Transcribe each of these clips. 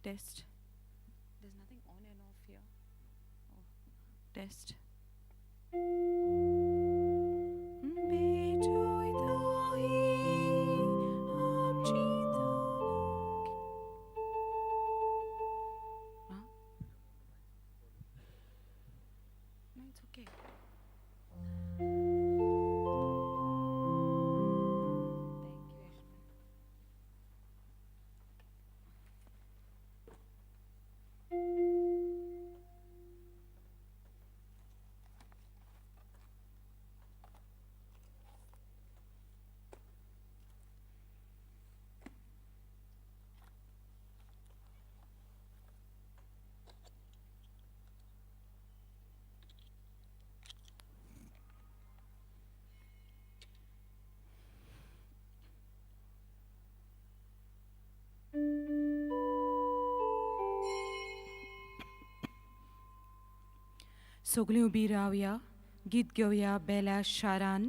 Test. There's nothing on and off here. Oh. Test. Huh? No, it's okay. Thank you, Ishman. सगळीं उबी रावया, गीत घेवया बेल्या शारान,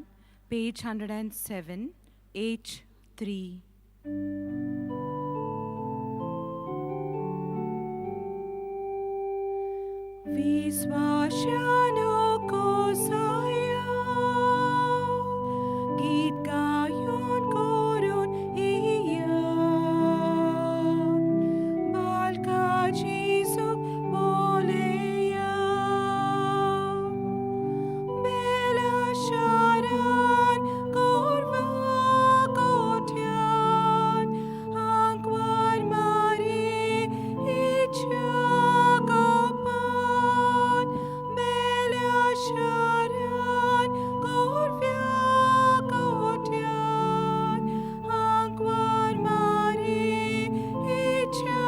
पेज 107, H3. विश्वाशानो कोसाया, गीत गायन करून येया, बालका जेजूक बोलया, बेल्या शारान गोरवा गोठ्यान, आंकवार मारी इच्छा गोपान, बेल्या शारान गोरव्या गोठ्यान, आंकवार मारी इच्छा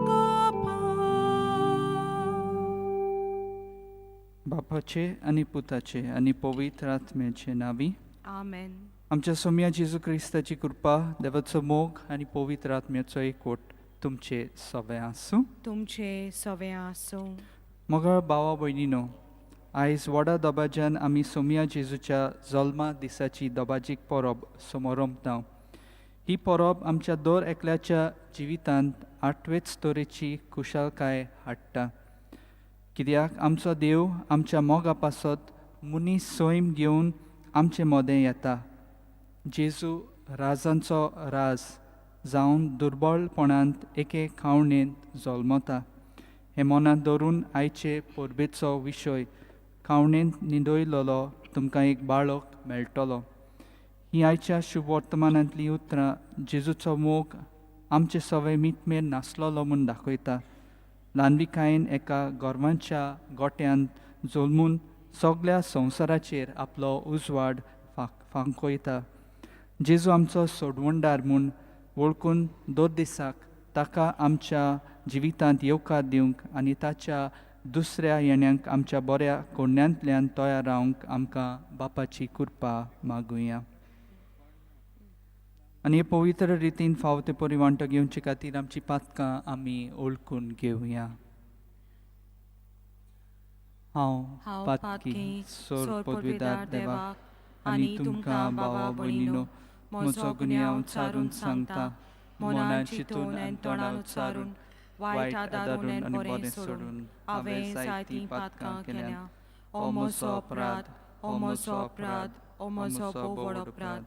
गोपान. बापाचे आनी पुताचे आनी पवित्र आत्म्याचे नावी. आमेन. आमच्या सोम्या जेजू क्रिस्ताची कृपा, देवाचो मोग आनी पवित्र आत्म्याचो एकवट तुमचे सगळे आसूं. तुमचे सवे आसूं. मोगाळ भावा भयणीनो, आयज व्हडा दबाज्यान आमी सोम्या जेजूच्या जल्मा दिसाची दबाजीक परब समोरमता. ही परब आमच्या दर एकल्याच्या जिवितांत आठवेच तरेची खुशालकाय हाडटा, कित्याक आमचो देव आमच्या मोगा पासत मनीस सैम घेवन आमचे मदें येता. जेजू राजांचो राज जावन दुर्बळपणांत एके खावणेंत जल्मता. हें मनांत दवरून आयचे परबेचो विशय खावणेंत न्हिदयलेलो तुमकां एक बाळक मेळटलो. ही आयच्या शुभवर्तमानांतलीं उतरां जेजूचो मोग आमचे सवय मितमेर नासलेलो म्हूण दाखयता. ल्हानविकायेन एका गोरवांच्या गोट्यांत जल्मून सगळ्या संवसाराचेर आपलो उजवाड फांकयता. जेजू आमचो सोडवणदार म्हूण वळखून दर दिसाक ताका आमच्या जिवितांत येवकार दिवंक आनी ताच्या दुसऱ्या येण्यांक आमच्या बऱ्या कोण्यांतल्यान तयार रावंक आमकां बापाची कृपा मागुया. आनी हे पवित्र रितीन फावो ते परी वांटो घेवचे खातीर आमची पातकां आमी ओळखून घेवया. हांव पातकी सोर पदवीदार देवाक आनी तुमकां भावा भयणीनो म्हजो गुन्यांव उच्चारून सांगता, मनान चिंतून आनी तोंडान उच्चारून, वायट आदारून आनी बरें सोडून हांवें जायतीं पातकां केल्या. ओ म्हजो अपराध, ओ म्हजो अपराध, ओ म्हजो भोव व्हड अपराध.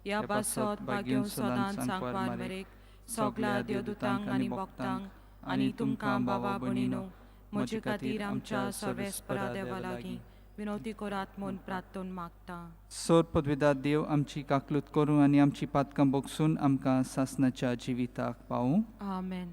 ह्या पासत भाग्योन सदांच सांकवार मेरेक सगळ्या देवदूतांक आनी भक्तांक आनी तुमकां भावा भयणीनो म्हजे खातीर आमच्या सर्वेस्परा देवा लागीं विनवती करात म्हूण प्रार्थून मागता. सोर पदवीदार देव आमची काकलूत करूं आनी आमची पातकां बोगसून आमकां सासणाच्या जिविताक पावूं. आमेन.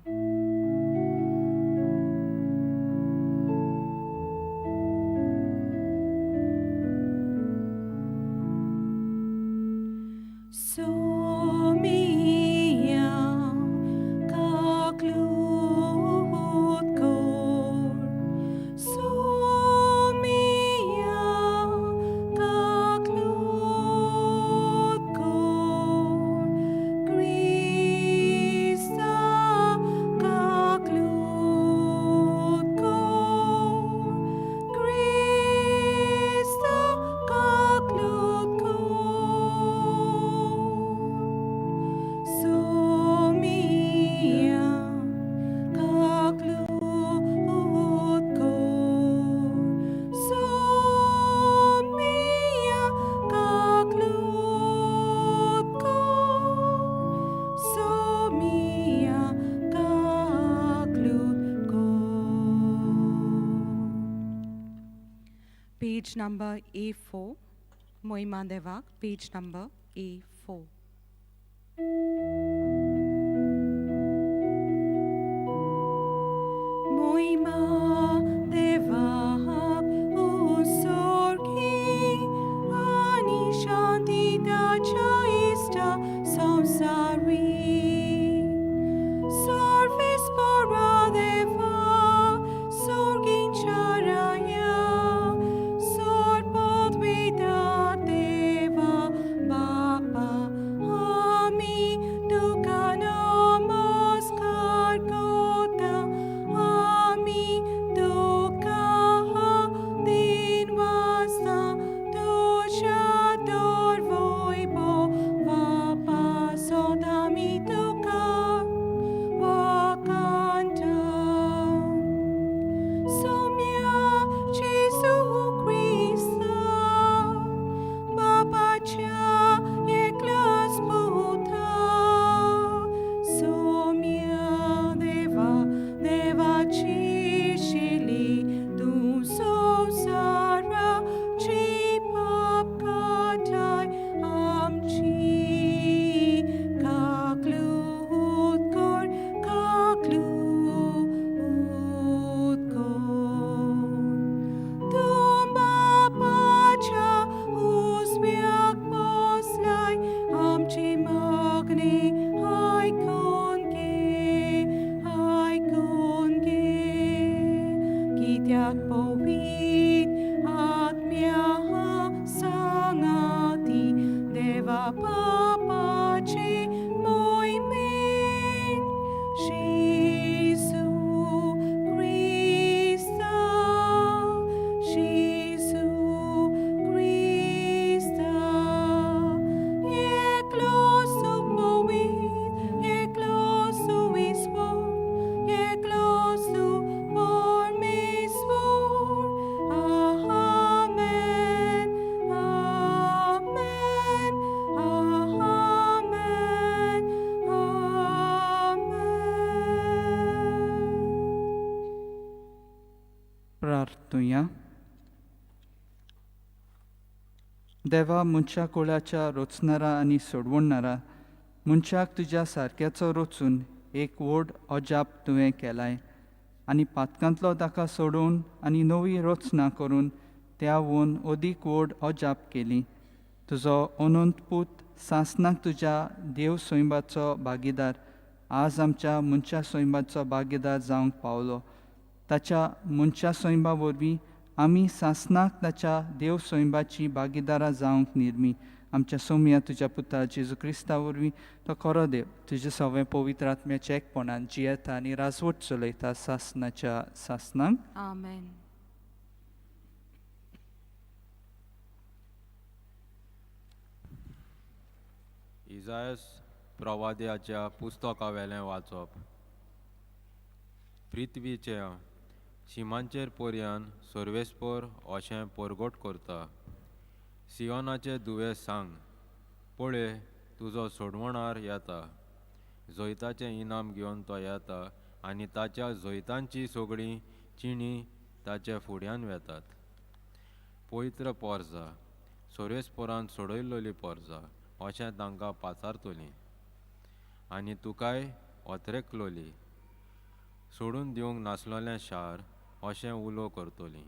Somia kaklut kor, Somia kaklut kor, Krista Page number A4, Moima Devak, page number A4. Moima Devak usorgi ani shanti tacha ista samsari. Sarves para deva sorgin charaya sorpadvita deva bapa ami tuka namaskar kota ami tuka dinvasa dosha dorvoibo vapa sodami tuka wakanta. Somya Jesu Christa Babacha eklas puta Somya Deva Deva Chishili Tu Sosara Chipap Katai Amchi Kaklut Kor Kaklut Kor Tumba pacha usmiak poslai amchi magni aikon ge kityak povit atmya sangati deva papachi moimen Jesu Christa, Jesu Christa, eklosu povit, eklosu isvor, eklosu pormisvor. Amen, amen, amen, amen. प्रार्थुया. देवा मनशा कुळाच्या रचणारा आनी सोडवणारा मनशाक तुज्या सारक्याचो रचून एक व्हड अजाप तुवें केलाय आनी पातकांतलो ताका सोडून आनी नवी रचना करून त्या वून अदीक व्हड अजाप केली. तुजो अनंत पूत सासनाक तुज्या देव सैमाचो भागीदार आज आमच्या मनशा सैमाचो भागीदार जावंक पावलो. ताच्या मनशा सैमा वरवीं आमी सासनाक ताच्या देव सैमाची भागीदारां जावंक निर्मी. आमच्या सोम्या तुज्या पुता जेजू क्रिस्ता वरवीं तो खरो देव तुजे सवें पवित्र आत्म्याच्या एकपणान जियेता आनी राजवट चलयता सासनाच्या सासनाक. Amen. इजायस प्रवाद्याच्या पुस्तकावेलें वाचप. पृथ्वीच्या शिमांचेर पर्यान सर्वेस्पर अशें परगट करता. सियोनाचे दुवे सांग, पळय तुजो सोडवणार येता, जैताचें इनाम घेवन तो येता आनी ताच्या जैतांची सगळीं चिणी ताच्या फुड्यान वेतात. पवित्र पोरजा सर्वेस्परान सोडयल्ली पोरजा अशें तांकां पाचारतली आनी तुकाय अत्रेकलोली सोडून दिवंक नासलेलें शार अशें उलो करतली.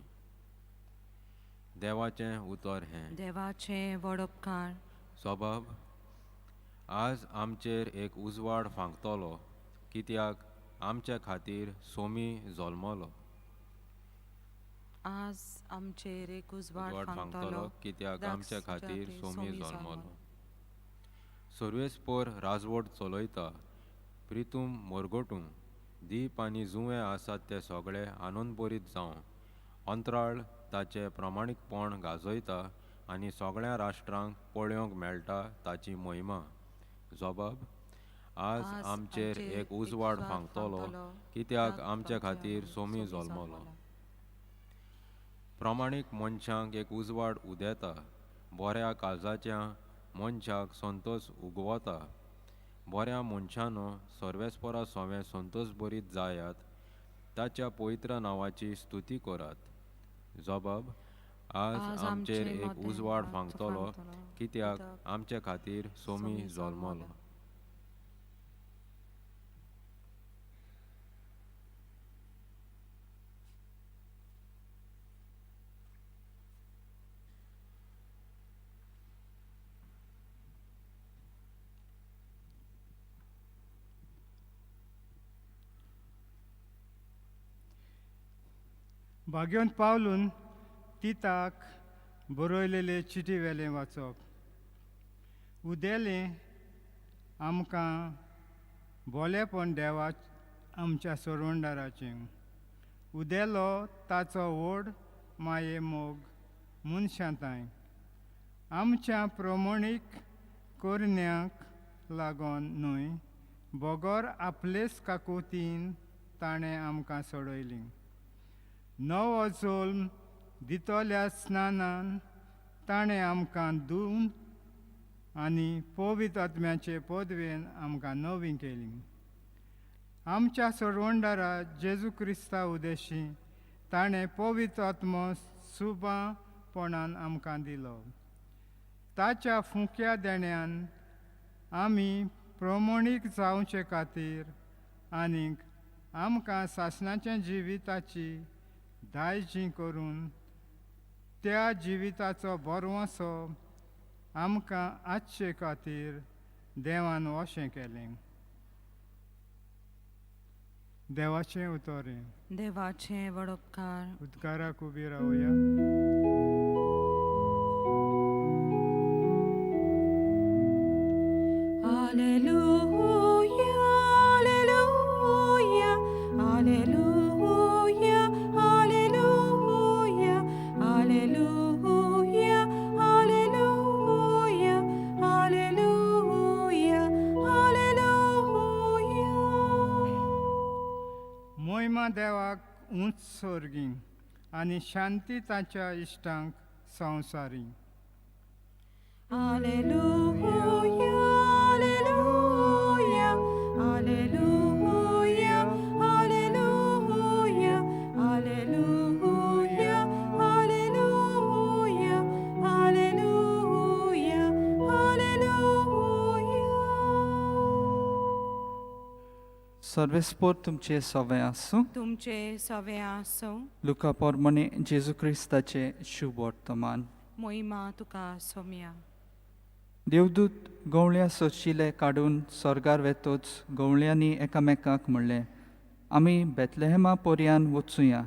देवाचें उतर हें. देवाचें व्हड उपकार. सबाब आज आमचेर एक उजवाड फांकतलो, कित्याक आमचे खातीर सोमी जल्मलो. आज आमचेर एक उजवाड फांकतलो, कित्याक आमचे खातीर सोमी जल्मलो. सर्वेस्पर राजवट चलयता, प्रितूम मोरगोटूं दीप आनी जुंवे आसात ते सगळे आनंदभरीत जावं. अंतराळ ताचें प्रामाणीकपण गाजयता आनी सगळ्या राष्ट्रांक पळोवंक मेळटा ताची महिमा. जबाब आज आमचेर एक उजवाड फांकतलो, कित्याक आमचे खातीर सोमी जल्मलो. प्रामाणीक मनशांक एक उजवाड उदेता, बऱ्या काळजाच्या मनशाक संतोष उगवता. बऱ्या मनशानो सर्वेस्परा सवें संतोष भरीत जायात, ताच्या पवित्र नांवाची स्तुती करात. जबाब आज आमचेर एक उजवाड फांकतलो, कित्याक आमचे खातीर सोमी जल्मलो. भाग्योन पावलून तिताक बरयलेले चिटी वेलें वाचप. उदेलें आमकां बोलेपण देवा आमच्या सोरवंडाराचें, उदेलो ताचो व्हड माये मोग मनशां आमच्या प्रमाणीक करण्यांक लागून न्हय, बगर आपलेच काकुतीन ताणें आमकां सोडयलीं. नवो जल्म दितल्या स्नानान ताणें आमकां धुवन आनी पवित्र आत्म्याचे पदवेन आमकां नवी केली. आमच्या सोडवणदारा जेजू क्रिस्ता उदेशी ताणें पवित्र आत्मो सुबापणान आमकां दिलो. ताच्या फुंक्या देण्यान आमी प्रमाणीक जावचे खातीर आनीक आमकां सासणाच्या जिविताची दायजी करून त्या जिविताचो बरवसो आमकां आजचे खातीर देवान अशें केलें. देवाचें उतर. देवाचें वडोपकार. उदकाराक उबी रावया. Alleluia, alleluia, alleluia, alleluia, alleluia, alleluia, alleluia, alleluia. मोहिमा देवाक उंच सोर्गी आनी शांती ताच्या इश्टांक संवसारी. Alleluia, alleluia, alleluia, alleluia, alleluia, alleluia, alleluia, alleluia. सर्वेस्पोर तुमचे सवे आसूं. तुमचे सवे आसूं. लुका पोरमणे जेजू क्रिस्ताचे शुभ वर्तमान. मोहिमा तुका सोम्या. देवदूत गवळ्या सोशिले काडून स्वर्गार वेतोच गवळ्यांनी एकामेकाक म्हणलें, आमी बेतलेहेमा पोरयान वचुया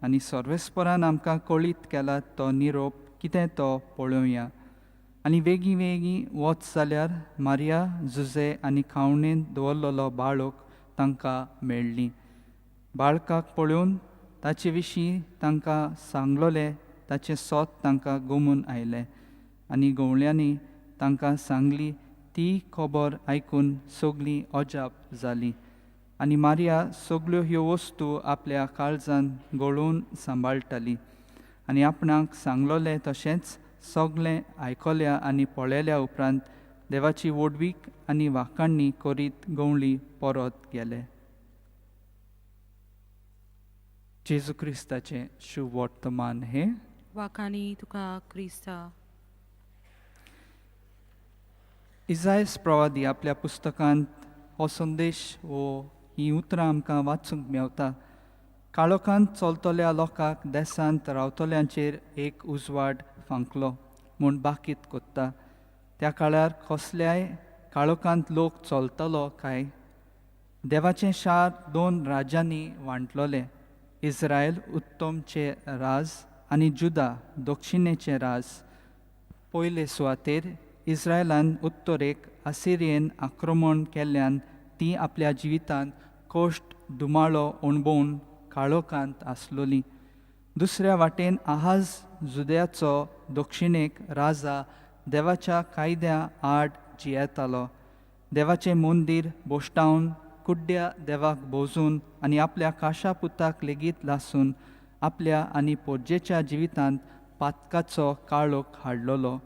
आनी सर्वेस्परान आमकां कळीत केला तो निरोप कितें तो पळोवया. आनी वेगीं वेगीं वच जाल्यार मारिया जुजे आनी खावणेन दवरलेलो बाळक तांकां मेळ्ळी. बाळकाक पळोवन ताचे विशीं तांकां सांगलोलें ताचें सोत तांकां गोमून आयलें आनी गवळ्यांनी तांकां सांगली ती खबर आयकून सगळीं अजाप जाली. आनी मारिया सगळ्यो ह्यो वस्तू आपल्या काळजान गळोवन सांबाळटाली आनी आपणाक सांगलोलें तशेंच सगळें आयकल्या आनी पळयल्या उपरांत देवाची व्हडवीक आनी वाखाणणी करीत गवळी परत गेले. जेजू क्रिस्ताचें शुभ वर्तमान हें. वाखाणी तुका क्रिस्ता. इजायस प्रवादी आपल्या पुस्तकांत हो संदेश वो हीं उतरां आमकां वाचूंक मेवता. काळोखांत चलतल्या लोकांक देसांत रावतल्यांचेर एक उजवाड फांकलो म्हूण बाकीत कोत्ता. त्या काळार कसल्याय काळोखांत लोक चलतलो काय? देवाचें शार दोन राज्यांनी वांटलोलें, इस्रायल उत्तमचें राज आनी जुदा दक्षिणेचें राज. पयले सुवातेर इस्रायलान उत्तरेक आसिरियेन आक्रमण केल्ल्यान ती आपल्या जिवितांत कश्ट दुमाळो अणभवून काळोखांत आसलोली. दुसऱ्या वाटेन आहाज जुद्याचो दक्षिणेक राजा देवाच्या कायद्या आड जियेतालो. देवाचें मंदीर बोश्टावन कुड्ड्या देवाक भोजून आनी आपल्या काशा पुताक लेगीत लासून आपल्या आनी पोरजेच्या जिवितांत पातकाचो काळोख हाडलोलो.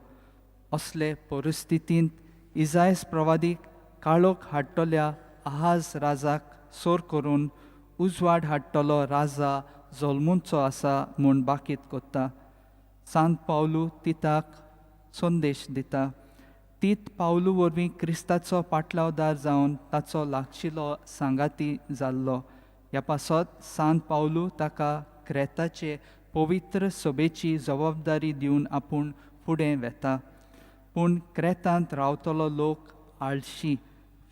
असले परिस्थितींत इजायस प्रवादीक काळोख हाडटल्या आहाज राजाक सोर करून उजवाड हाडटलो राजा जल्मुचो आसा म्हूण बाकीत कोत्ता. सांत पावलू तिताक संदेश दिता. तीत पावलू वरवीं क्रिस्ताचो पाटलावदार जावन ताचो लागशिलो सांगाती जाल्लो. ह्या पासत सांत पावलू ताका क्रेताचे पवित्र सभेची जबाबदारी दिवन आपूण फुडें वेता. पूण क्रेतांत रावतलो लोक आळशी,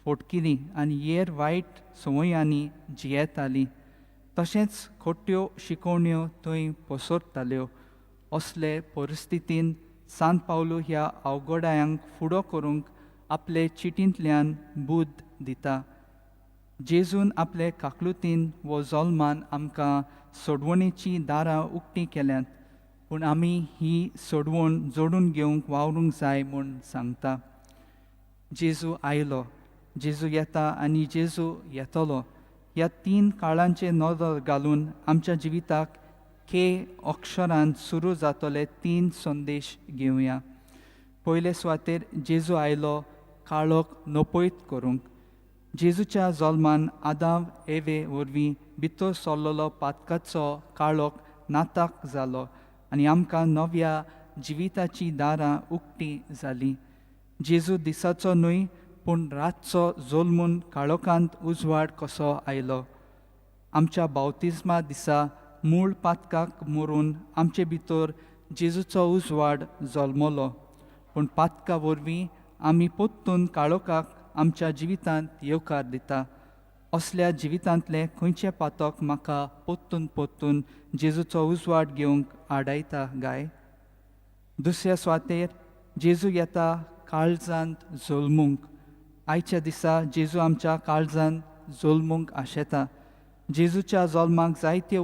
फोटकिरी आनी हेर वायट संवयांनी जियेताली. तशेंच खोट्यो शिकोवण्यो थंय पसरताल्यो. असले परिस्थितीन सांत पावलू ह्या अवघडायांक फुडो करूंक आपले चिटींतल्यान बुद्द दिता. जेजून आपले काकलुतीन वो जल्मान आमकां सोडवणेचीं दारां उक्तीं केल्यांत, पूण आमी ही सोडवण जोडून घेवंक वावरूंक जाय म्हूण सांगता. जेजू आयलो, जेजू येता आनी जेजू येतलो ह्या तीन काळांचे नदर घालून आमच्या जिविताक के अक्षरान सुरू जातले तीन संदेश घेवया. पयले सुवातेर जेजू आयलो काळोख नपयत करूंक. जेजूच्या जल्मान आदाम एवे वरवीं भितर सरलेलो पातकाचो काळोख नाताक जालो आनी आमकां नव्या जिविताचीं दारां उक्तीं जालीं. जेजू दिसाचो न्हय पूण रातचो जल्मून काळोखांत उजवाड कसो आयलो. आमच्या बावतिज्मा दिसा मूळ पातकाक मरून आमचे भितर जेजूचो उजवाड जल्मलो, पूण पातका वरवीं आमी परतून काळोखाक आमच्या जिवितांत येवकार दिता. असल्या जिवितांतलें खंयचें पातक म्हाका परतून परतून जेजूचो उजवाड घेवंक आडायता गाय? दुसऱ्या सुवातेर जेजू येता काळजांत जल्मूंक. आयच्या दिसा जेजू आमच्या काळजांत जल्मूंक आशेता. जेजूच्या जल्माक जायत्यो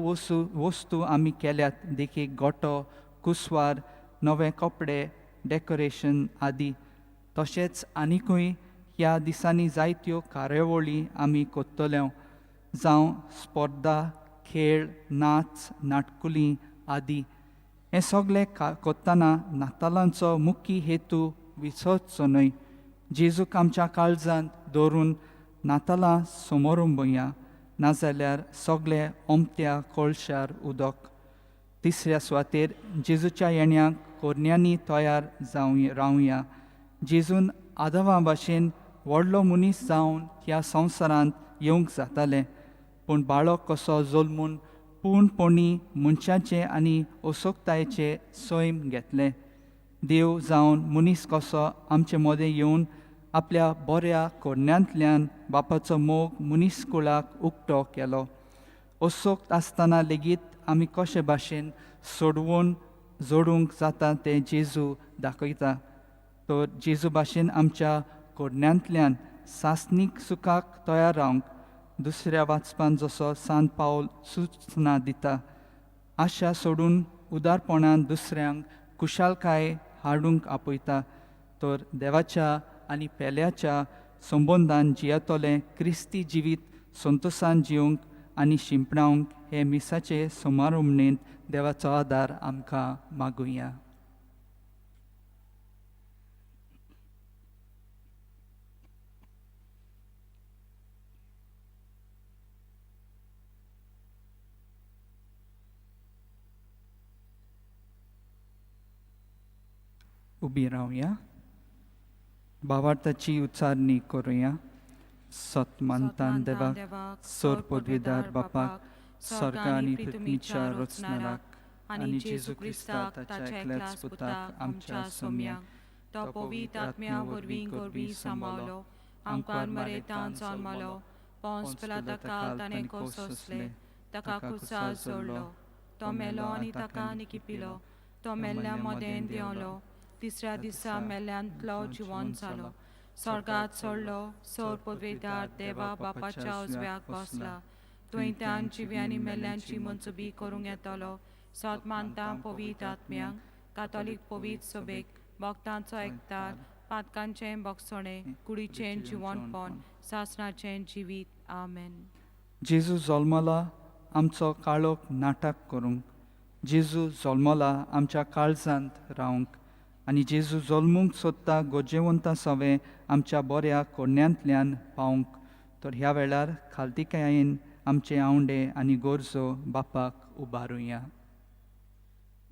वस्तू आमी केल्यात, देखीक गोटो, कुसवार, नवे कपडे, डेकोरेशन आदी. तशेंच आनिकूय ह्या दिसांनी जायत्यो कार्यावळी आमी करतल्यो, जावं स्पर्धा, खेळ, नाच, नाटकुलीं आदी. हें सगळें करतना नातालांचो मुख्य हेतू विसरचो न्हय. जेजूक आमच्या काळजांत दवरून नातालां समोरंबया, नाजाल्यार सगळे ओमत्या कोळशार उदक. तिसऱ्या सुवातेर जेजूच्या येण्याक कोरण्यांनी तयार जावं रावया. जेजून आदवा भाशेन व्हडलो मनीस जावन ह्या संवसारांत येवंक जातालें, पूण बाळक कसो जल्मून पूर्णपणी मनशाचें आनी असोक्तायेचें सैम घेतलें. देव जावन मनीस कसो आमचे मदें येवन आपल्या बऱ्या कोरण्यांतल्यान बापाचो मोग मनीस कुळाक उक्तो केलो. असोक्त आसतना लेगीत आमी कशे भाशेन सोडवून जोडूंक जाता तें जेजू दाखयता. तर जेजू भाशेन आमच्या कोरण्यांतल्यान सासणीक सुखाक तयार रावंक दुसऱ्या वाचपान जसो सांत पावल सुचना दिता, आशा सोडून उदारपणान दुसऱ्यांक खुशालकाय हाडूंक आपयता. तर देवाच्या आनी पेल्याच्या संबंदान जियेतलें क्रिस्ती जिवीत संतोसान जिवंक आनी शिंपणावंक हे मिसाचे समारंभणेंत देवाचो आदार आमकां मागुया. उबी रावया, भावार्थाची उच्चारणी करुया. सत मानतान देवाक, सर पदवीदार बापाक, स्वर्ग आनी पृथ्वीच्या रचणाराक आनी जेजू क्रिस्ताक ताच्या एकल्याच पुताक आमच्या सोम्याक, तो पवित्र आत्म्या वरवीं गोरवीं सांबाळलो, आमकां मरेतान जल्मलो, पोंस पिलाता ताणें कोसोसले, ताका कुसार जोडलो, तो मेलो आनी ताका निकिपिलो, तो मेल्ल्या मदें देंवलो, तिसऱ्या दिसा मेल्ल्यांतलो जिवन जालो, स्वर्गात चडलो, सर पदवेदार देवा बापाच्या उजव्याक बसला, थंय त्यान जिव्यांनी मेल्ल्यांची मनसुबी करूंक येतलो. सत मानता पवित्र आत्म्यांक, कातोलीक पवित्र सभेक, भक्तांचो एकतार, पातकांचें भोगसणें, कुडीचें जिवनपण, सासणाचें जिवीत. आमेन. जेजू जल्मला आमचो काळोख नाटक करूंक, जेजू जल्मला आमच्या काळजांत रावंक, आनी जेजू जल्मूंक सोदता गरजेवंता सवें आमच्या बऱ्या कोरण्यांतल्यान पावंक. तर ह्या वेळार खालतिकायेन आमचे आवंडे आनी गरजो बापाक उबारुया.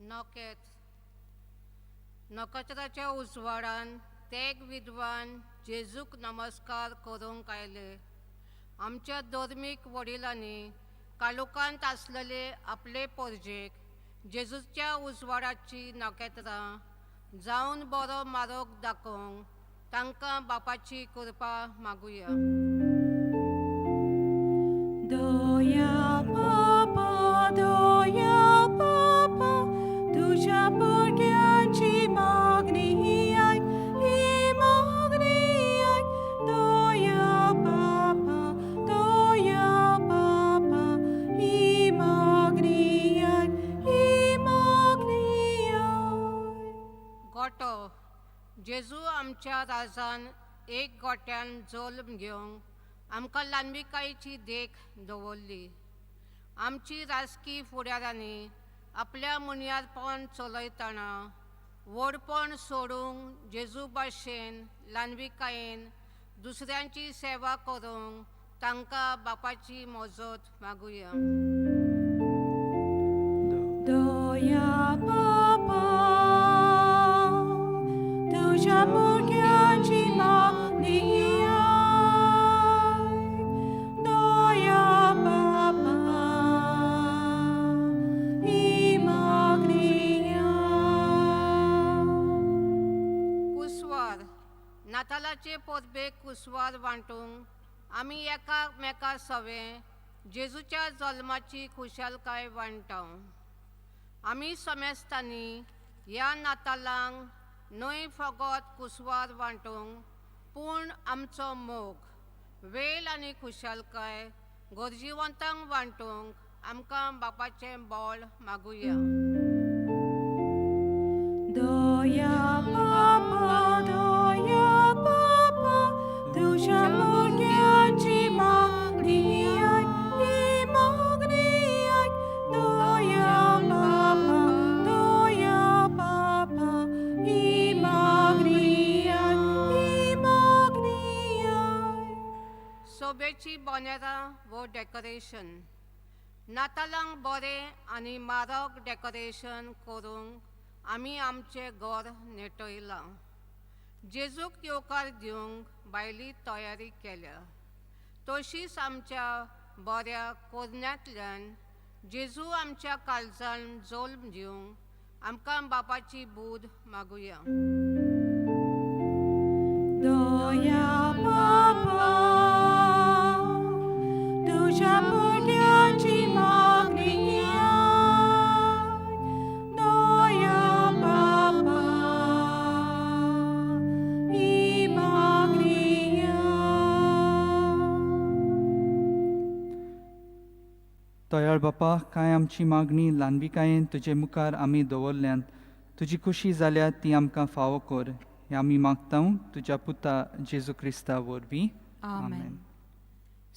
नोकेच नखेत्राच्या उजवाडान तेग विद्वान जेजूक नमस्कार करूंक आयले. आमच्या धर्मीक वडिलांनी कालुकांत आसलेले आपले पोरजेक जेजूच्या उजवाडाची नखेत्रां जावन बरो मार्ग दाखोवंक तांकां बापाची कृपा मागुया. दया बापा, दया बापा, तुझ्या भुरग्यांची मागणी आयक, ही मागणी आयक. दया बापा, दया बापा, ही मागणी आयक, ही मागणी आयक. गोटो. जेजू आमच्या राजान एक गोट्यान जल्म घेवंक आमकां ल्हानविकायेची देख दवरली. आमची राजकी फुडाऱ्यांनी आपल्या मुनयारपण चलयतना व्हडपण सोडूंक जेजू भाशेन ल्हानविकायेन दुसऱ्यांची सेवा करूंक तांकां बापाची मजत मागुया. दया बापा, तुझ्या भुरग्यांची मागणी आयक. दया बापा, ही मागणी आयक. कुसवार. नातालाचे परबेक कुसवार वांटूंक आमी एकामेका सवें जेजूच्या जल्माची खुशालकाय वांट्टा. आमी समेस्तांनी ह्या नातालांक न्हय फकत कुसवार वांटूंक पूण आमचो मोग, वेल आनी खुशालकाय गरजेवंतांक वांटूंक आमकां बापाचें बळ मागुया. दया बापा, दया बापा, तुझ्या भुरग्यांची मागणी आयक, ही मागणी आयक. दया बापा, दया बापा, ही मागणी आयक, ही मागणी आयक. सोबेची बोनेरां वो डेकोरेशन. नातालांक बरें आनी म्हारग डेकोरेशन करूंक आमी आमचें घर नेटयलां. जेजूक येवकार दिवंक बायली तयारी केल्या. तशीच आमच्या बऱ्या कोरण्यांतल्यान जेजू आमच्या काळजान जल्म दिवंक आमकां बापाची बूद मागुया. दया बापा, तुझ्या भुरग्यांची मागणी आयक. दया बापा, ही मागणी आयक. दयाळ बापा, कांय आमची मागणी ल्हानविकायेन तुजे मुखार आमी दवरल्यान तुजी खुशी जाल्या ती आमकां फावो कर. हें आमी मागता तुज्या पुता जेजू क्रिस्ता वरवीं. Amen.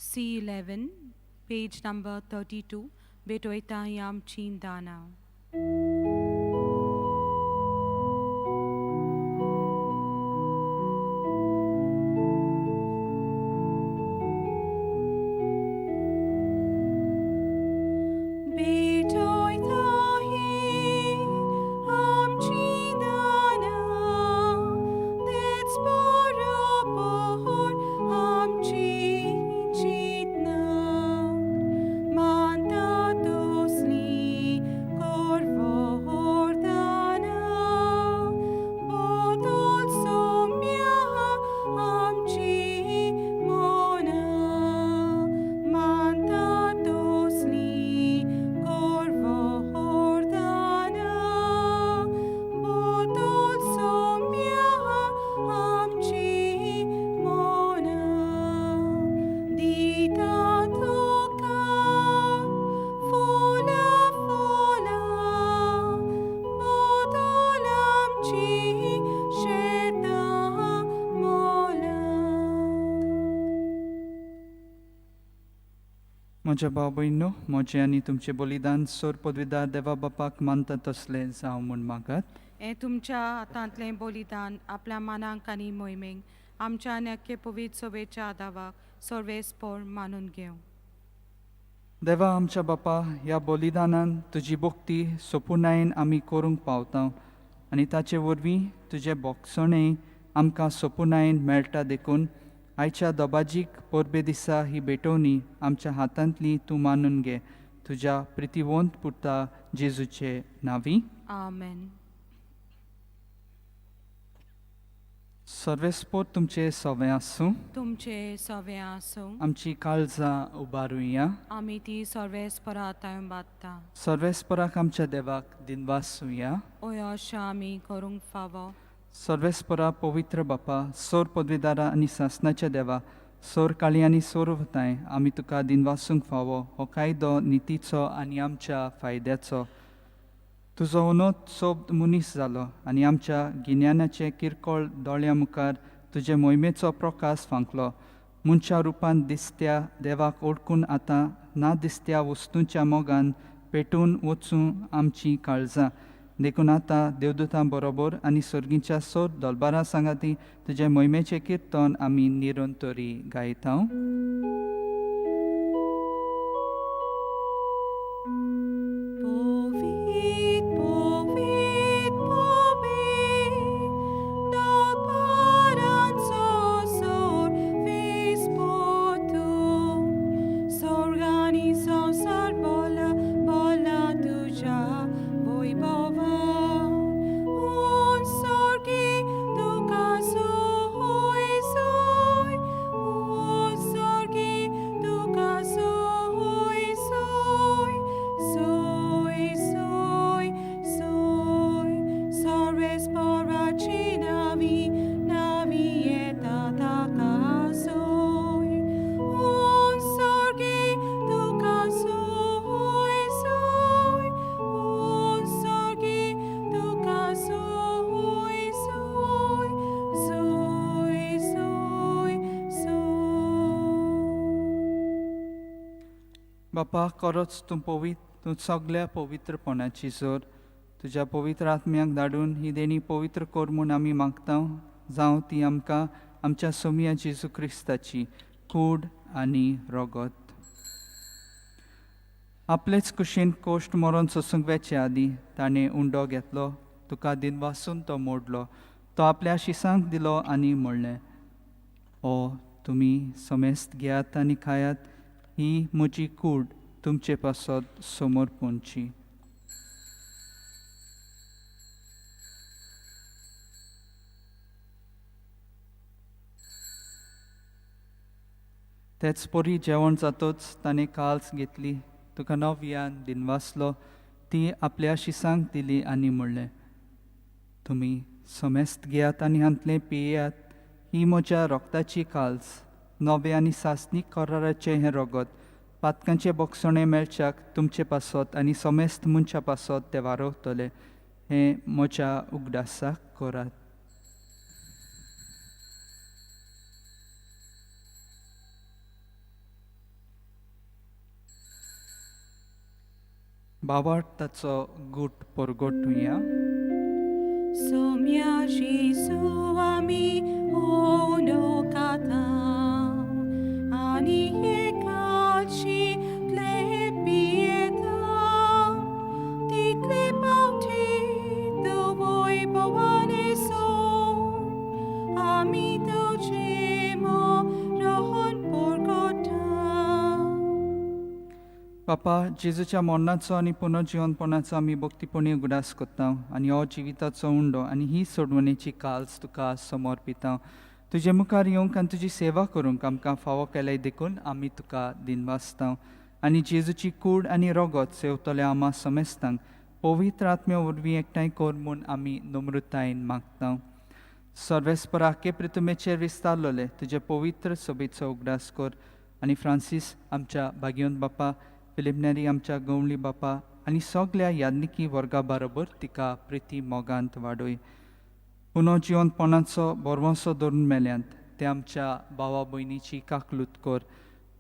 C11, page number 32, भेटयता ही आमची दानां. भेटयता ही आमची दानां, तेच बरोबर आमची चिंतनां. मानता तसली करवरदाना, बदल सोम्या आमची मनां. मानता तसली करवरदाना, बदल सोम्या आमची मनां. दिता तुका फुलां फुलां, बदल आमची शेतां मोलां. म्हज्या भाव भयणीनो, म्हजें आनी तुमचें बलिदान सोर पदवीदार देवा बापाक मानता तसलें जावं म्हूण मागात. हें तुमच्या हातांतलें बलिदान आपल्या मनाक आनी मोहिमेक आमच्या आनी अख्खे पवित्र सभेच्या दावाक सर्वेस्पोर मानून घेवं. देवा आमच्या बापा, ह्या बलिदानान तुजी भक्ती सोपुणायेन आमी करूंक पावता. आनी ताचे वरवीं तुजें बोगसणें आमकां सोपुनायन मेळटा देखून आयच्या दबाजीक परबे दिसा ही भेटवणी आमच्या हातांतली तूं मानून घे तुज्या प्रितीवंत पुता जेजूचे नांवी. आमेन. सर्वेस्पोर तुमचे सवें आसूं. तुमचे सवे आसूं. आमची काळजां उबारुया. आमी ती सर्वेस्परा थंय बादता. सर्वेस्पराक आमच्या देवाक दिनवासुया. ओय अशें आमी करूंक फावो. सर्वेस्परा पवित्र बापा, सोर पदवीदारा आनी सासनाच्या देवा, सोर काळी आनी सोर वताय आमी तुका दिनवासूंक फावो. हो कायदो नितीचो आनी आमच्या फायद्याचो. तुजो उनोत सोब मनीस जालो आनी आमच्या गिन्यानाचे किरकोळ दोळ्या मुखार तुजे मोहिमेचो प्रकाश फांकलो. मनशा रुपान दिसत्या देवाक ओळखून आतां ना दिसत्या वस्तूंच्या मोगान पेटून वचूं आमचीं काळजां. देखून आतां देवदूतां बरोबर आनी सर्गीच्या सोर दलबारां सांगाती तुजे मोहिमेचें किर्तन आमी निरंतरी गायता. Povit, povit, povit, dal sor vispotu, sorgani sonsar bola, bola tuja, voi bova, un sorgi tuca soi soi, un sorgi tuca soi soi, soi soi soi, sorves poraci navi, navi eta taka soi, un sorgi tuca soi soi, un sorgi tuca soi soi, soi soi soi. बापा, खरोच तूं पवित्र, तूं सगल्या पवित्रपणाची जोर. तुज्या पवित्र आत्म्याक धाडून ही देणी पवित्र कर म्हूण आमी मागता. जावं ती आमकां आमच्या सोमया जेजू क्रिस्ताची कूड आनी रगत. आपलेच कुशीन कोश्ट मरोन सोसूंक वेचे आदीं ताणें उंडो घेतलो, तुका दिनवासून तो मोडलो, तो आपल्या शिसांक दिलो आनी म्हणलें, ओ तुमी समेस्त घेयात आनी खायात, ही म्हजी कूड तुमचे पासत समोर पोंची. तेच परी जेवण जातोच ताणें काल्स घेतली, तुका नव्यान दिनवासलो, ती आपल्या शिसांक दिली आनी म्हणलें, तुमी समेस्त घेयात आनी हांतलें पियेयात, ही म्हज्या रोगताची काल्स, नवें आनी सासणीक कराराचें हें रगत पातकांचें बोगसणें मेळच्याक तुमचे पासत आनी समेस्त मनशा पासत तें वारवतलें. हें म्हज्या उगडासाक करात. बाबार ताचो गूट परगटुया. Somia Jesu ami onokata, ani ekalchi tlepieta, title pauti dovoi bovane so, ami dolcemo rohon porgota. बापा, जेजूच्या मरणाचो आनी पुनर्जिवनपणाचो आमी भक्तीपणी उगडास करता आनी हो जिविताचो उंडो आनी ही सोडवणेची काल्स तुका समर्पिता. तुजे मुखार येवंक आनी तुजी सेवा करूंक आमकां फावो केल्याय देखून आमी तुका दिनवासता. आनी जेजूची कूड आनी रगत सेवतल्या आमा समेस्तांक पवित्र आत्म्या वरवीं एकठांय कर म्हूण आमी नम्रतायेन मागता. सर्वेस्पराके प्रितुमेचेर विस्तारलोले तुजे पवित्र सोबेचो उगडास कर आनी फ्रांसीस आमच्या भाग्योन बापा, फिलिपनेरी आमच्या गवळी बापा आनी सगल्या यादनिकी वर्गा बरोबर तिका प्रिती मोगांत वाडय. पुनर्जिवनपणाचो बरवंसो धरून मेल्यांत ते आमच्या भावा भयणीची काकलूत कर.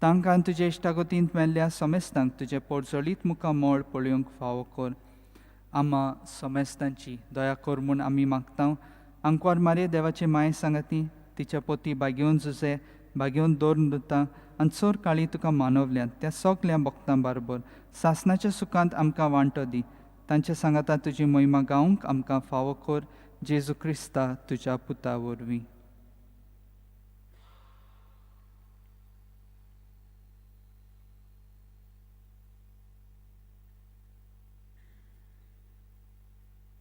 तांकां तुजे इश्टागतींत मेल्ल्या समेस्तांक तुजें पोरजोळीत मुखामळ मोळ पळोवंक फावो कर. आमा समेस्तांची दया कर म्हूण आमी मागता. आंकवार मारये देवाचे माये सांगाती तिच्या पोती बागेवन जुजे बागेवन दवरून दिता आनी चोर काळी तुका मानवल्यात त्या सगल्या भक्तां बरोबर सासणाच्या सुखांत आमकां वांटो दी. तांच्या सांगाता तुजी मोहिमा गावंक आमकां फावो कर जेजू क्रिस्ता तुज्या पुता वरवीं.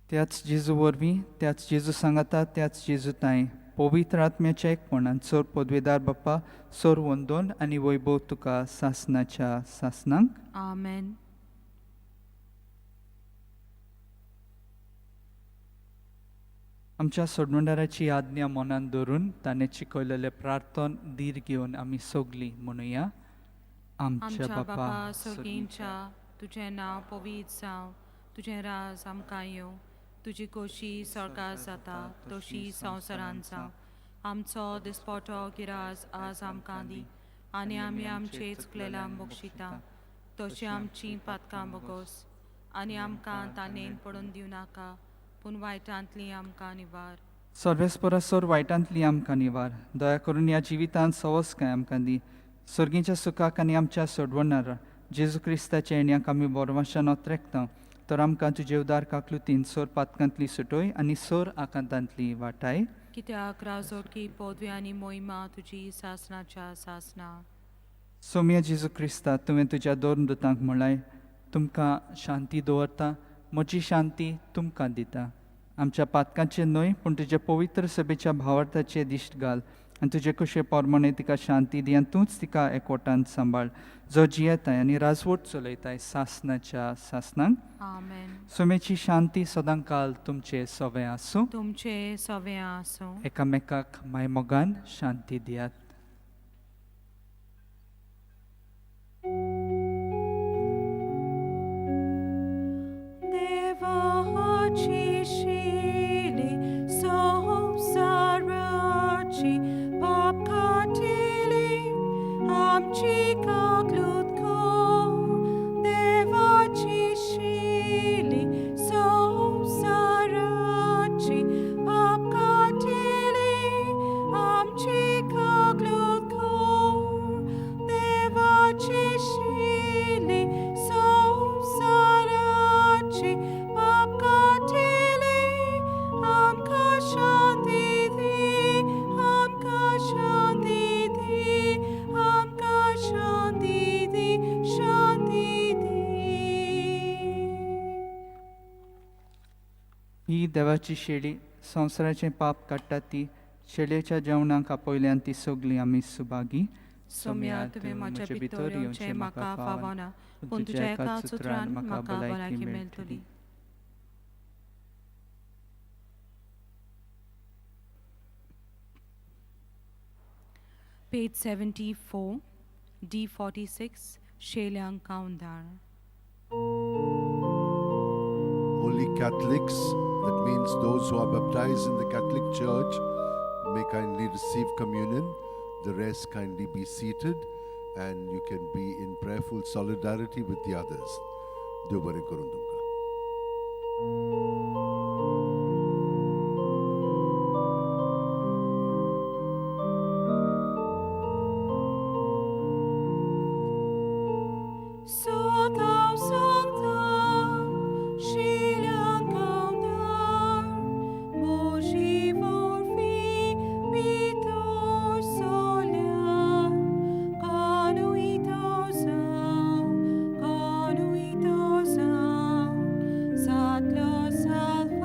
त्याच जेजू वरवीं, त्याच जेजू सांगाता, त्याच जेजू तांय पवित्र आत्म्याच्या एकपणान सोर पदवेदार बाप्पा सोर वंदोन आनी वैभव तुका सासनाच्या सासनांक. आमेन. आमच्या सोडवणदाराची आज्ञा मनान धरून ताणें शिकयलेलें प्रार्थन धीर घेवन आमी सगलीं म्हणुया. आमच्या बापा सर्गींच्या, तुजें नांव पवित्र जावं, तुजें राज आमकां येवं, तुजी खोशी स्वर्गार जाता तशी संवसारांत जावं. आमचो दिसपटो गिराज आज आमकां दी आनी आमी आमचे चुकलेल्यांक बक्षिता तशी आमची पातकां बोगोस आनी आमकां तानेन पडून दिवं नाका, पूण वायटांतली आमकां निवार. सर्वेस्परा सोर वायटांतली आमकां निवार. दया करून ह्या जिवितांत सवसकाय आमकां दी. सर्गीच्या सुखाक आनी आमच्या सोडवणार जेजू क्रिस्ताच्या येण्याक आमी बोरवाशान ओत्रेकता, तर आमकां तुजे उदार काकलुतीन सोर पातकांतली सुटोय आनी सोर आकांतांतली वाटाय. कित्याक राजोटकी पदवी आनी मोहिमा तुजी सासनाच्या सासना. सोम्या जेजू क्रिस्ता, तुवें तुज्या दोन दुतांक म्हळाय, तुमकां शांती दवरता, म्हजी शांती तुमकां दिता. आमच्या पातकांचे न्हय पूण तुज्या पवित्र सभेच्या भावार्थाचे दिश्ट घाल आनी तुजे कुशे पोरमाणे तिका शांती दी आनी तूंच तिका एकवटान सांबाळ, जो जियेताय आनी राजवट चलयताय सासनाच्या सासनांक. आमेन. सोमेची शांती सदांकाल तुमचे सवे आसूं. तुमचे सवे आसूं. एकामेकाक मायमोगान शांती दियात. देवाची शिली संवसाराची पाप काटिली आमची काकलूत कर. देवाची शिली संवसाराची पाप काटिली आमची काकलूत कर. देवाची शिली संवसाराची पाप काटिली आमकां शांती दी, आमकां शांती दी, आमकां शांती दी, शांती दी. ही देवाची शेळी संवसाराचें पाप काडटा ती शेळयेच्या जेवणाक आपयल्यान ती सगळी आमी सुभागी. सोम्या, तुवें म्हज्या भितर येवचें म्हाका फावना, पूण तुज्या एकाच उतरान म्हाका भलायकी मेळटली. Page 74, D46, Shelyang Kaundar. Holy Catholics, that means those who are baptized in the Catholic Church, may kindly receive communion. The rest kindly be seated, and you can be in prayerful solidarity with the others. Dev बरें करूं तुमकां. Sotaw sangtan, Shelyang Kaundar, Moji vorfi bitor solar, Kanu ito zang, Satlo salve.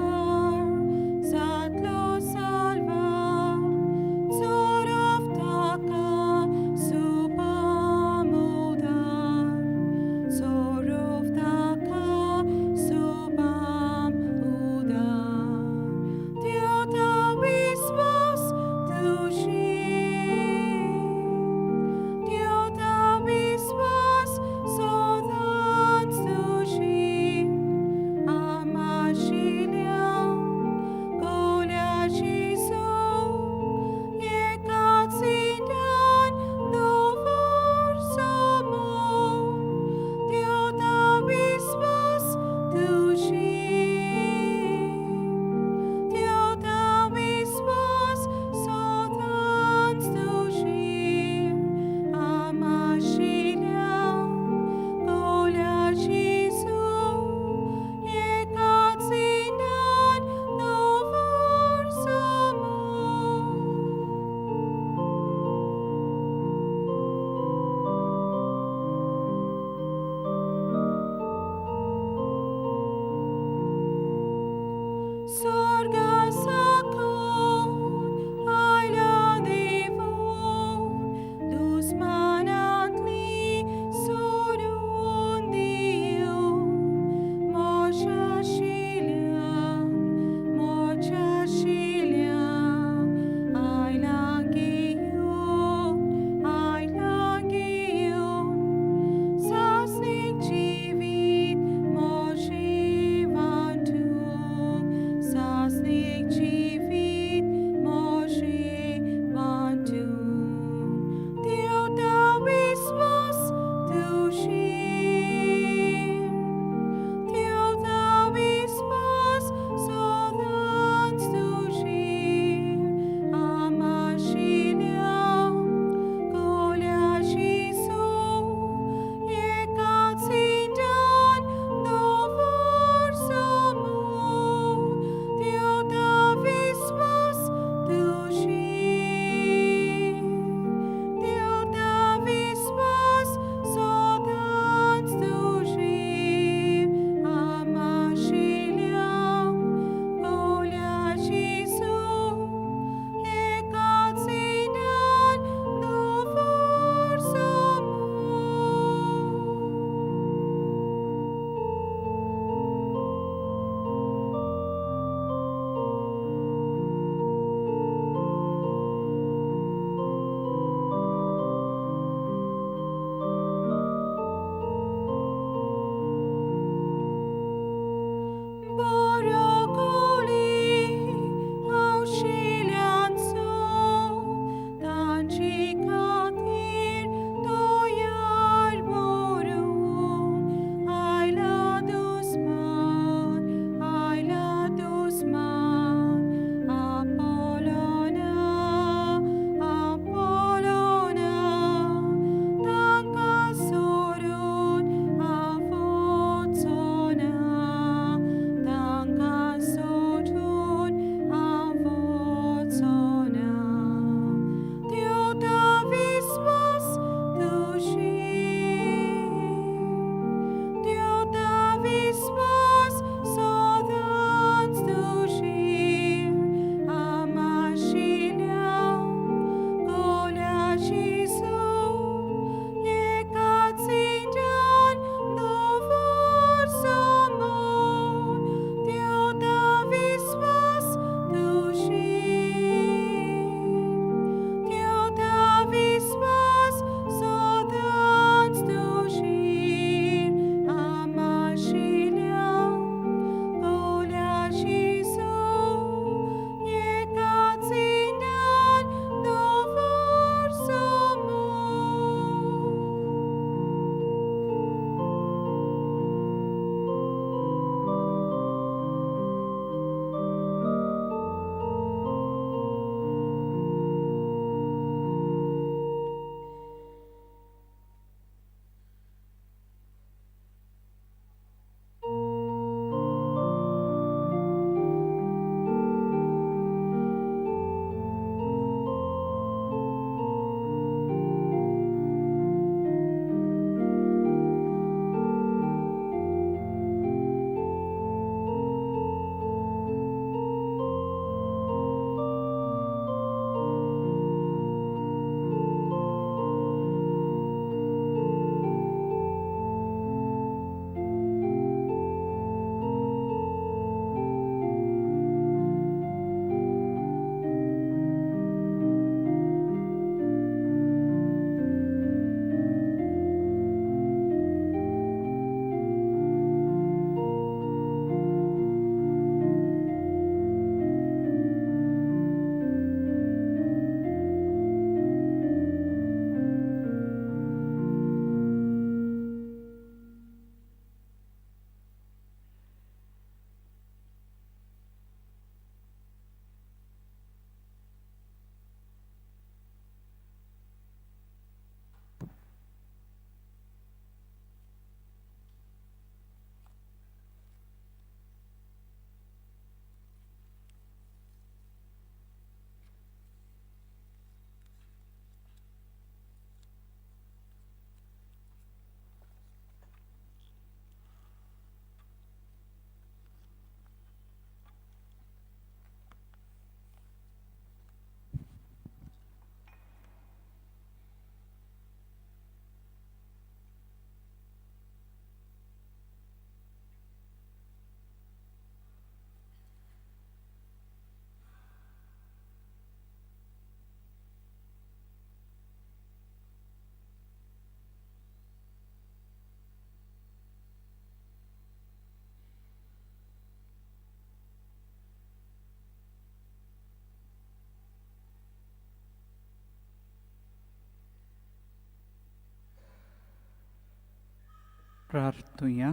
प्रार्थुया.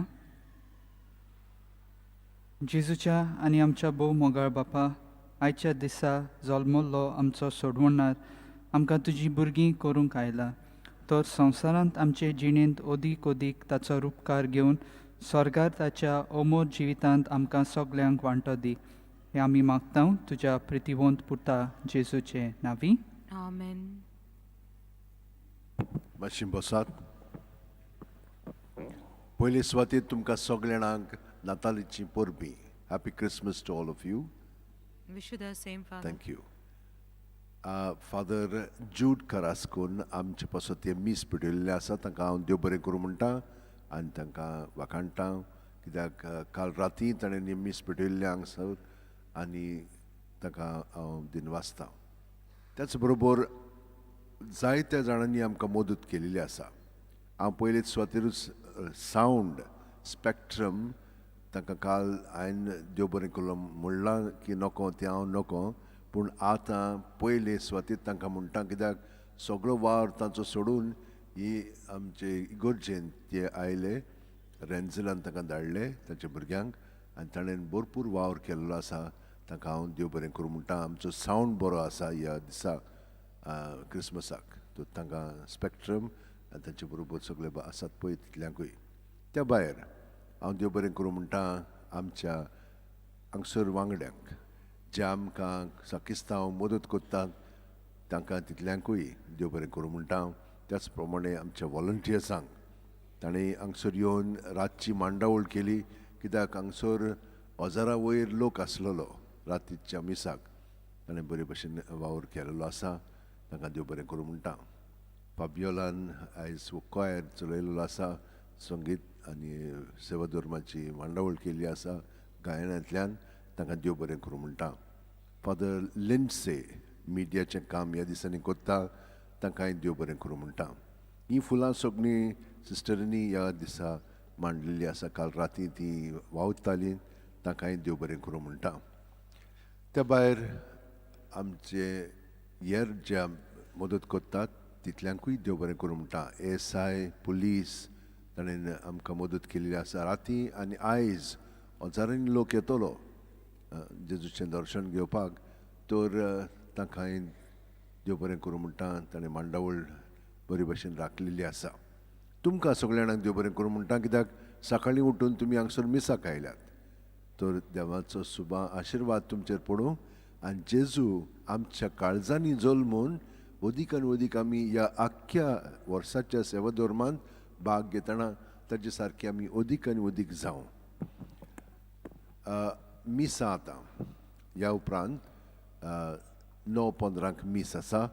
जेजूच्या आनी आमच्या भोव मोगाळ बापा, आयच्या दिसा जल्मल्लो आमचो सोडवणार आमकां तुजी भुरगीं करूंक आयला, तर संवसारांत आमचे जिणेंत ओदीक ओदीक ताचो रुपकार घेवन स्वर्गार ताच्या अमोर जिवितांत आमकां सगल्यांक वांटो दी. हें आमी मागता तुज्या प्रितिवंत पुता जेजूचे नांवी. आमेन. मातशी बसात. पयले सुवातेर तुमकां सगल्या जाणांक नातालीची परबीं. Happy Christmas to all of you. Wish you the same, Father. Thank you. Father Jude करास्कोन आमचे पासत हें मीस पेटयल्लें आसा, तांकां हांव देव बरें करूं म्हणटा आनी तांकां वाखाणटा, कित्याक काल राती ताणें मीस पेटयल्लें हांगसर आनी ताका हांव दिनवासता. त्याच बरोबर जायत्या जाणांनी आमकां मदत केलेली आसा. हांव पयलेच सुवातेरूच सावंड स्पॅक्ट्रम तांकां काल हांवें देव बरें करूं म्हणलां की नको तें हांव नको, पूण आतां पयले सुवातेर तांकां म्हणटा, कित्याक सगळो वावर तांचो सोडून ही आमचे इगर्जेन ते आयले, रेंझलान तांकां धाडले तांच्या भुरग्यांक आनी ताणें भरपूर वावर केल्लो आसा. तांकां हांव देव बरें करूं म्हणटा. आमचो सावंड बरो आसा ह्या दिसा क्रिसमसाक, तर तांकां स्पॅक्ट्रम आनी तांचे बरोबर सगळे आसात पळय तितल्यांकूय. त्या भायर हांव देव बरें करूं म्हणटा आमच्या हांगसर वांगड्यांक जे आमकां साकिस्तांव मदत करतात तांकां तितल्यांकूय देव बरें करूं म्हणटा. त्याच प्रमाणे आमच्या वॉलंटियर्सांक, तांणी हांगसर येवन रातची मांडावळ केली, कित्याक हांगसर हजारा वयर लोक आसलेलो रातीच्या मिसाक, ताणें बरे भशेन वावर केलेलो आसा. तांकां देव बरें करूं म्हणटा. फाबियोलान आयज कॉयर चलयलेलो आसा, संगीत आनी सेवा धर्माची मांडावळ केल्ली आसा गायनांतल्यान, तांकां देव बरें करूं म्हणटा. फादर लिंडसे मिडियाचें काम ह्या दिसांनी करता, तांकांय देव बरें करूं म्हणटा. हीं फुलां सगळीं सिस्टरींनी ह्या दिसा मांडलेली आसा, काल राती ती वावताली, तांकांय देव बरें करूं म्हणटा. त्या भायर आमचे हेर जे मदत करतात तितल्यांकूय देव बरें करूं म्हणटा. एस I police ताणें आमकां मदत केल्ली आसा राती आनी आयज हजारांनी लोक येतलो जेजूचें दर्शन घेवपाक, तर तांकां देव बरें करूं म्हणटा. ताणें मांडावळ बरी भशेन राखलेली आसा. तुमकां सगल्या जाणांक देव बरें करूं म्हणटा, कित्याक सकाळीं उठून तुमी हांगसर मिसाक आयल्यात, तर देवाचो सुबा आशिर्वाद तुमचेर पडूं आनी जेजू आमच्या काळजांनी जल्मून अदीक आनी अदीक आमी ह्या आख्ख्या वर्साच्या सेवा धर्मांत भाग घेतना ताजे सारके आमी अदीक आनी अदीक जावं. मिसां आतां ह्या उपरांत 9:15 मीस आसा,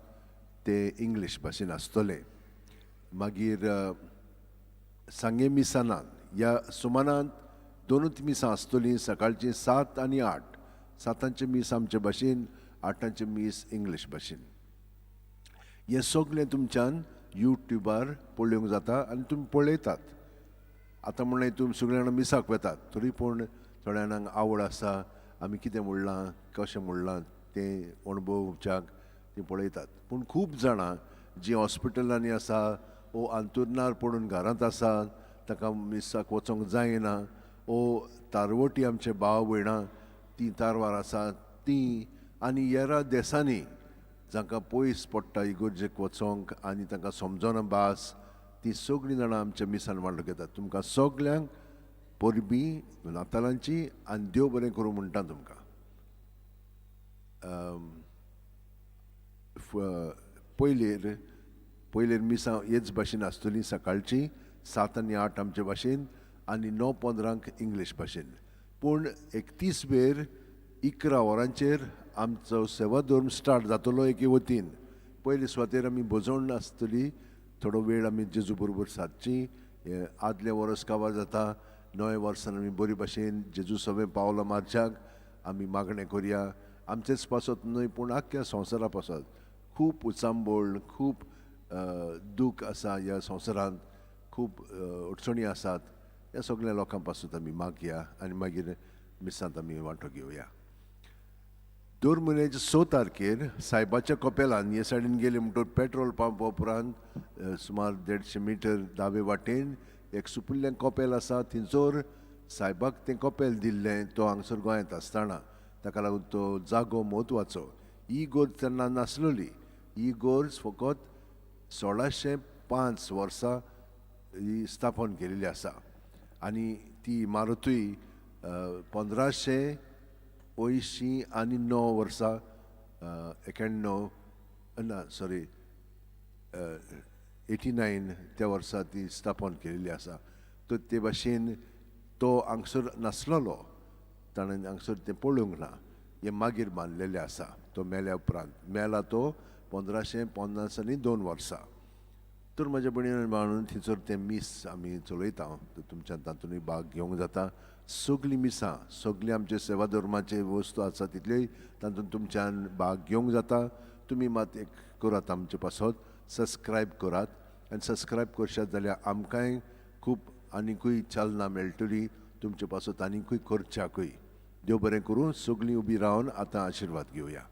तें इंग्लीश भाशेन आसतलें. मागीर सांगे मिसां ना, ह्या सुमानांत दोनूच मिसां आसतलीं, सकाळचीं 7 आनी 8. 7 मीस आमचे भाशेन, 8 मीस इंग्लीश भाशेन. हें सगळें तुमच्यान युट्यूबार पळोवंक जाता आनी तुमी पळयतात. आतां म्हणलें तुमी सगळीं जाणां मिसाक वतात, तरी पूण थोड्या जाणांक आवड आसा आमी कितें म्हणलां कशें म्हणलां तें अणभवच्याक तीं पळयतात. पूण खूब जाणां जीं हॉस्पिटलांनी आसा ओ अंतुरणार पडून घरांत आसा, तांकां मिसाक वचोंक जायना, ओ तारवटी आमचे भाव भयणां तीं तारवार आसा तीं, आनी हेर देसांनी जांकां पयस पडटा इगर्जेक वचोंक आनी तांकां समजोना भास, तीं सगळीं जाणां आमच्या मिसान वांटो घेतात. तुमकां सगल्यांक परबीं नातालांची आनी देव बरें करूं म्हणटा तुमकां. पयलेर पयलेर मिसां हेच भाशेन आसतलीं, सकाळचीं 7 आनी 8 आमचे भाशेन आनी 9:15 इंग्लीश भाशेन. पूण 31 वेर 11 वरांचेर आमचो सेवा धर्म स्टार्ट जातलो एके वतीन. पयले सुवातेर आमी भजवण आसतली, थोडो वेळ आमी जेजू बरोबर सादची. आदलें वर्स काबार जाता, नव्या वर्सान आमी बरी भाशेन जेजू सगळें पावलां मारच्याक आमी मागणें करया, आमचेच पासत न्हय पूण आख्ख्या संवसारा पासत. खूब उचांबळ, खूब दूख आसा ह्या संवसारांत, खूब अडचणी आसात, ह्या सगळ्या लोकां पासून आमी मागया आनी मागीर मिसांत आमी वांटो घेवया. दर म्हयन्याच्या 6 तारखेर सायबाच्या कपेलान हे सायडीन गेले म्हणटकच पेट्रोल पंप उपरांत सुमार 150 मिटर दावे वाटेन एक सुपुल्लें कपेल आसा थंयसर सायबाक तें कपेल दिल्लें तो हांगसर गोंयांत आसतना ताका लागून तो जागो म्हत्वाचो. ही इगोर्ज तेन्ना नासलोली. ही इगोर्ज फकत 1605 वर्सां ही स्थापन केलेली आसा आनी ती इमारतूय 1589 वर्सां 91 ना सॉरी 89 त्या वर्सा ती स्थापन केलेली आसा. तर ते भाशेन तो हांगसर नासलेलो, ताणें हांगसर तें पळोवंक ना, हें मागीर बांदलेलें आसा. तो मेल्या उपरांत मेला तो 1552 वर्सां. तर म्हज्या भयणीन भावान थंयसर तें मीस आमी चलयता, तर तुमच्यान तातूंतय भाग घेवंक जाता. सगळीं मिसां सगळीं आमचे सेवा धर्माचे वस्तू आसा तितल्योय तातूंत तुमच्यान भाग घेवंक जाता. तुमी मात एक करात आमचे पासत सबस्क्रायब करात आनी सबस्क्रायब करशात जाल्यार आमकांय खूब आनिकूय चालना मेळटली तुमचे पासत आनिकूय करच्याकूय. देव बरें करूं. सगळीं उबी रावन आतां आशिर्वाद घेवया.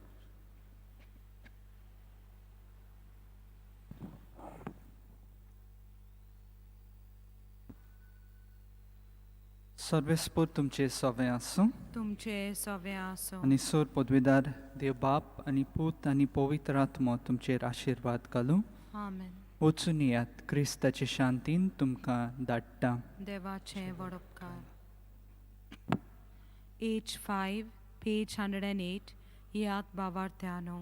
सर्वेस्पोर तुमचे सवे आसूं तुमचे सवे आसूं. आनी सोर पदवेदार देव बाप आनी पूत आनी पवित्र आत्मो तुमचेर आशिर्वाद घालूं. आमेन. वचून येयात, क्रिस्ताचे शांतीन तुमकां धाडटा. देवाचे व्हड उपकार. H 5, page 108. याद बावार्थ्यानो.